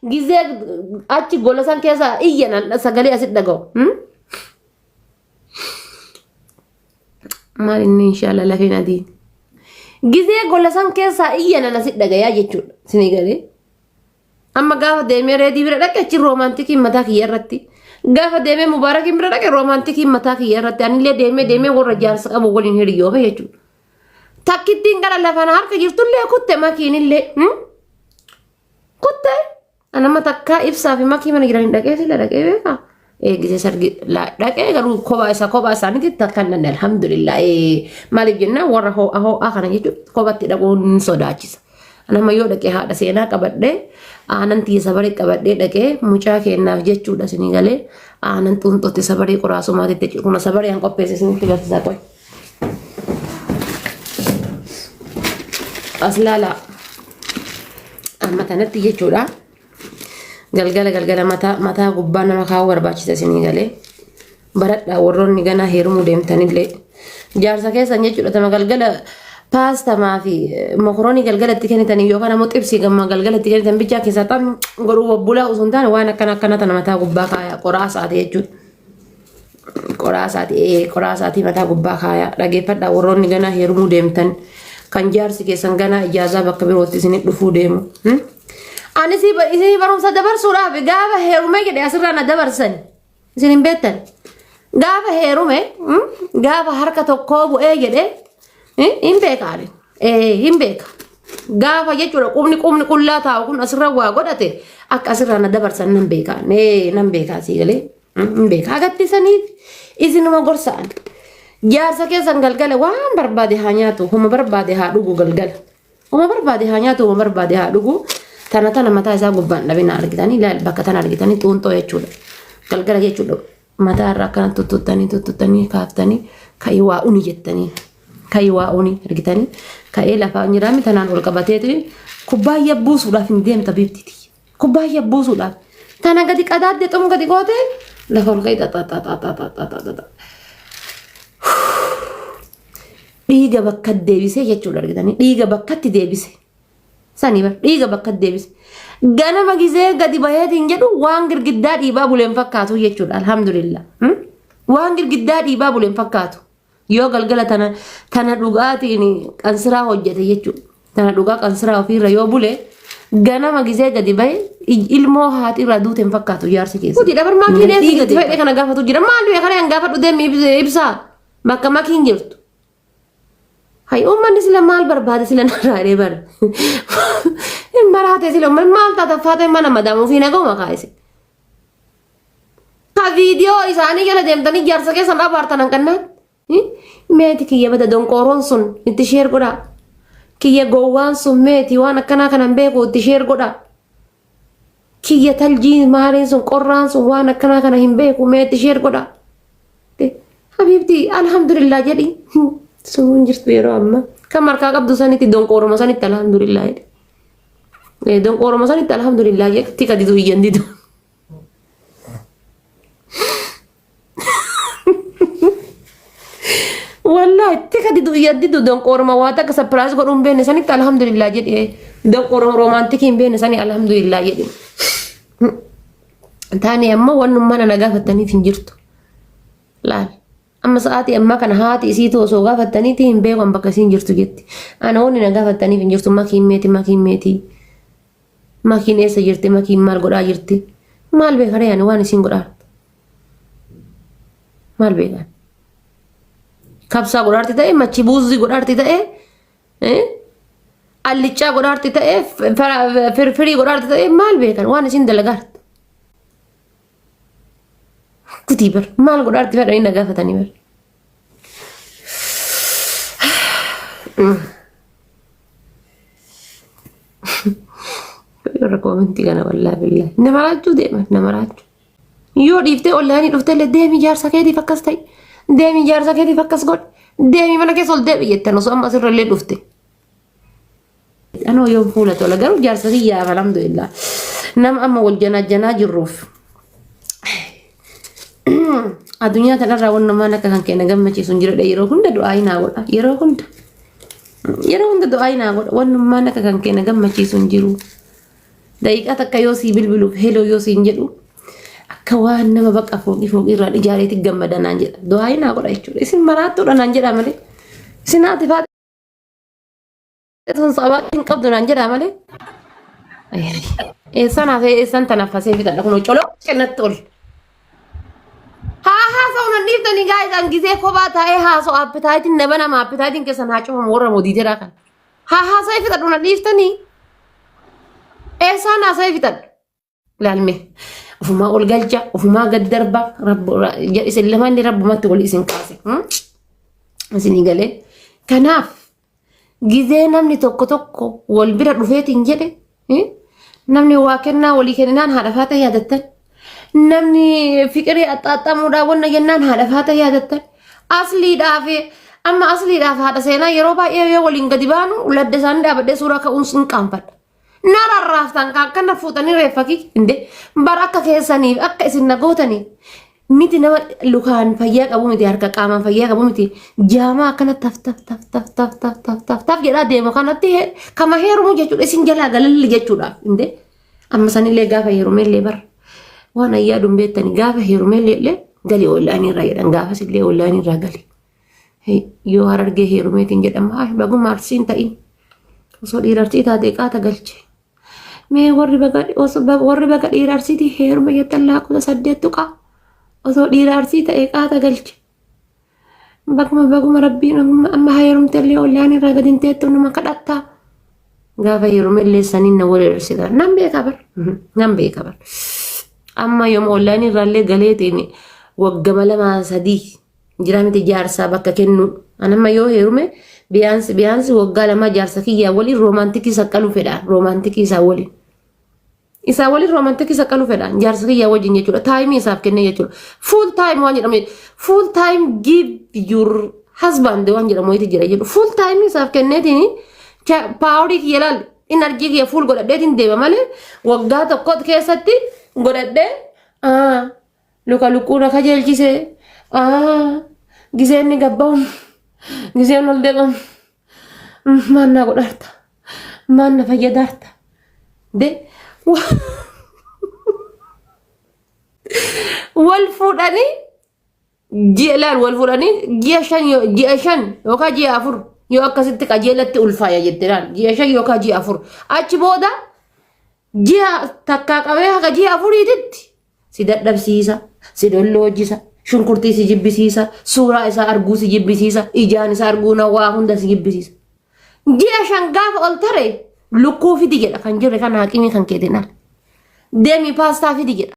Gizee achi gola san keessa iyyan sagalee asit dhaga'u. Maal inni inshaalla lafeen adii. Gizee gola san keessaa iyyan asit dhagayaa jechuudha. Isinii galee. Amma gaafa deemee reedii bira dhaqe achi roomaantikiin mataa kiyya irratti. Gaafa deemee mubaarakiin bira dhaqe roomaantikiin mataa kiyya irratti. Anillee deemee deemee warra jaarsa qabu waliin hiriyoome jechuudha. Takkittiin gara lafaan harka jirtullee kutte makiinillee. Kutte. Anama takkaa ibsaa fi makii mana jiran dhaqee sila dhaqee beekaa. Eegisee sargi dhaqee garuu kophaa isaa kophaa isaaniitti takka hin dhanne alhamdulillah. Maaliif jennaan warra ho'a ho'aa kana jechuun kophatti dhaquun ni sodaachisa. Anama yoo dhaqee haadha seenaa qabadhee aanan tiyya sabaree qabadhee dhaqee mucaa kennaaf jechuudha isinii galee aanan xuunxootti sabaree qoraasumaatitti kuna sabaree an qopheesse isinitti barsiisaa qoy. As laalaa amma tanatti jechuudha. Galgala galgala mataa mataa gubbaa nama kaa'uu barbaachisa isinii galee. Baradhaa warroonni ganaa heerumuu deemtanillee. Jaarsa keessan jechuudha tama galgala paastamaa fi mokoroonii galgala itti kennitanii yookaan ammoo xibsii gammaa galgala itti kennitan bichaa keessaa xam godhuu wabbulaa osoo hin taane waan akkana akkana tana mataa gubbaa kaayaa qoraa isaati jechuudha. Qoraa isaati qoraa isaatii mataa gubbaa kaayaa dhageeffadhaa warroonni ganaa heerumuu deemtan kan jaarsi keessan ganaa ijaazaa bakka birootti isin dhufuu deemu. Ani isinii barumsa dabarsuudhaaf gaafa heerumee jedhe asirraa na dabarsan isin hin beektan. Gaafa heerume gaafa harka tokkoo bu'ee jedhe hin beeka ani. Hin beeka. Gaafa jechuudha qubni qubni qullaa taa'u kun asirra waa godhate akka asirraa na dabarsan nan beeka. Nan beeka asii galee. Hin beeka. Agatti saniif isinuma gorsa'an. Jaarsa keessan galgala waan barbaade haa nyaatu, homa barbaade haa dhugu galgala. Homa barbaade haa nyaatu, homa barbaade haa dhugu. Tana tana mataa isaa gubbaan dhabina argitanii ilaali bakka tana argitanii xuunxoo jechuudha. Galgala jechuudha. Mataa irraa akkana tuttuttanii tuttuttanii kaaftanii ka'ii waa uni jettanii. Ka'ii waa uni argitanii ka'ee lafaa jiraami tanaan ol qabateeti kubbaayya buusuudhaaf hin deemta biiftiiti. Kubbaayya buusuudhaaf. Tana gadi qadaadde xum gadi goote lafa ol ka'ii xaxaxaxaxaxaxaxa. Dhiiga bakka deebisee jechuudha argitanii dhiiga bakkatti deebise. Sanii bar dhiiga bakkatti deebise. Ganama gizee gadi baheetiin jedhu waan girgiddaa dhiibaa buleen fakkaatu jechuudha alhamdulillah. Waan girgiddaa dhiibaa buleen fakkaatu. Yoo galgala tana tana dhugaatiin qansiraa hojjete jechuudha. Tana dhugaa qansiraa ofiirra yoo bule ganama gizee gadi bahe ilmoo haati irraa duute hin fakkaatu jaarsi keessa. Kuti dabar makiin eessa jirti fedhe kana gaafatu jira. Maal du'e kana hin gaafadhu deemi ibsaa bakka makiin jirtu. Hay uummanni sila maal barbaade sila narraa jedhee bara. Hin maraate sila uummanni maal taata faatee mana madaama ofii nagoma kaayise. Ka viidiyoo isaanii jala deemtanii jaarsa keessan abaartan hanqannaan. Meeti kiyya bada donqooroon sun itti sheer godhaa. Kiyya gowwaan sun meeti waan akkanaa kanan beeku itti sheer godhaa. Kiyya taljii maaliin sun qorraan sun waan akkanaa kana hin beeku meeti sheer godhaa. Habiibti alhamdulillah jedhi. Sun hin jirtu yeroo ammaa. Kan markaa qabdu sanitti donqooroma sanitti alhamdulillah jedhi. Donqooroma sanitti alhamdulillah jedhi tika didu iyyan didu. Wallahi tika didu iyyan didu donqooroma waa takka sapiraas godhuu hin beekne sanitti alhamdulillah jedhi. Donqooroma roomaantikii hin beekne sani alhamdulillah jedhi. Taani ammoo wannummaa na gaafattaniif hin jirtu. Laal. Amma sa'aatii ammaa kana haati isiitu osoo gaafattaniiti hin beekan bakka isiin jirtu jetti. Ana wanni na gaafattaniif hin jirtu makiin meeti makiin meeti. Makiin eessa jirti makiin maal godhaa jirti. Maal beekaree ani waan isiin godhaa. Maal beekan. Kabsaa godhaarti ta'e machi buuzii godhaarti ta'e allichaa godhaarti ta'e firfirii godhaarti ta'e maal beekan waan isiin dalagaarti. Kutii bar maal godhaarti fedhanii na gaafatanii bar. Warra koomentii kana wallaahi billaahi. Nama raachuu deeman nama raachuu. Yoo dhiiftee onlaayinii dhuftee illee deemi jaarsa keetiif akkas ta'i. Deemi jaarsa keetiif akkas godhi. Deemi mana keessa ol deebi jettan osoo amma asirra illee dhufte. Anoo yoom fuula tola garuu jaarsa kiyyaaf alhamdulillah. Nama amma wal janaa janaa jirruuf. Addunyaa kanarraa wannumaan akka kan keenya gammachiisu hin jiru yeroo hunda du'aa naa godha yeroo hunda. Yeroo hunda du'aa naa godha wannummaan akka kan keenya gammachiisu hin jiru. Daqiiqaa takka yoo sii bilbiluuf hello yoo siin jedhu akka waan nama bakka fooqii fooqii irraan ijaareetti gammada naan jedha. Du'aayi naa godha jechuudha. Isin maraattuudha naan jedha malee. Isin haati faati sun sabaa hin qabdu naan jedha malee. Eessaan haasa'ee eessaan tanaffasee fixadha kun coloo kennatti ol. Haa haasa'u nan dhiiftanii guys, an gizee kophaa taa'ee haasa'u appetite iin na banama, appetite iin keessan haa cufamu warra modiiteraa kan. Haa haasa'ee fixadhu nan dhiiftanii. Eessaan haasa'ee fixadhu? Ilaalme ofumaa ol galcha, ofumaa gad darba, isin lamaan rabbumatti wal isin kaase. Isinii galee. Kanaaf gizee namni tokko tokko wal bira dhufeetiin jedhe, namni waa kennaa walii kenninaan haadha faata yaadattan. Namni fiqirii axxaaxxamuudhaan wanna jennaan haadha faata yaadattan. Asliidhaaf amma asliidhaaf haadha seenaa yeroo baay'ee yoo waliin gadi baanu ladda isaanii dhaabadhee suuraa ka'uun sin qaanfadha. Na rarraaftan kan akkana fuutanii reeffaki inde bara akka keessaniif akka isin na gootanii miti. Nama lukaan fayyaa qabu miti, harka qaamaan fayyaa qabu miti, jaamaa akkana taf taf taf taf taf taf taf taf taf jedhaa deemu kanatti kama heerumu jechuudha, isin jalaa galalli jechuudha. Inde amma sanillee gaafa heerumellee bara waan ayyaadun beektani, gaafa heerumellee illee gali online irraa jedhan, gaafas illee online irraa gali. Yoo Harargee heerumeetiin jedhama, ay baguma Arsiin ta'in, osoo dhiira Arsii taate qaata galche. Mee warri baga osoo warri baga dhiira Arsiitii heerume jettan lakkoofsa 8 tuqaa. Osoo dhiira Arsii ta'e qaata galche. Baguma baguma rabbiin amma heerumte illee online irraa gadi hin teettu nama kadhattaa. Gaafa heerume illee saniin na wareersita. Nan beeka bar. Nan beeka bar. Amma yooma online irraa illee galeetiin waggama 2 3 jira miti jaarsaa bakka kennu. Anamma yoo heerume biyaansi biyaansi waggaa 2 jaarsa kiyyaa waliin romantic saqqaluu fedha. Romantic isaa waliin. Isaa waliin romantic saqqaluu fedha. Jaarsa kiyyaa wajjin jechuudha. Time isaaf kennee jechuudha. Full time waan jedhamu. Full time give your husband waan jedhamu wayitu jira jedhu. Full time isaaf kenneetiin power kiyya laal, energy kiyya full godhadheetiin deema malee waggaa tokko keessatti godhadhee luka lukkuu na kajeelchise, giseen ni gabbamu, giseen ol deemamu, maan na godhaarta, maan na fayyadaarta de wal fuudhanii ji'a laal, wal fuudhanii ji'a 5, ji'a 5 yookaan ji'a 4 yoo akkasitti qajeelatti ulfaaya jette laal, ji'a 5 yookaan ji'a 4, achi booda ji'a takkaa qabee haga ji'a 4titti si dadhabsiisa, si dolloojjisa, shunkurtii si jibbisiisa, suuraa isaa arguu si jibbisiisa, ijaan isaa arguu na waa hunda si jibbisiisa. Ji'a 5 gaafa ol tare lukkuu fidi jedha kan jirre kan haaqimii kan keetiin ala. Deemi paastaa fidi jedha.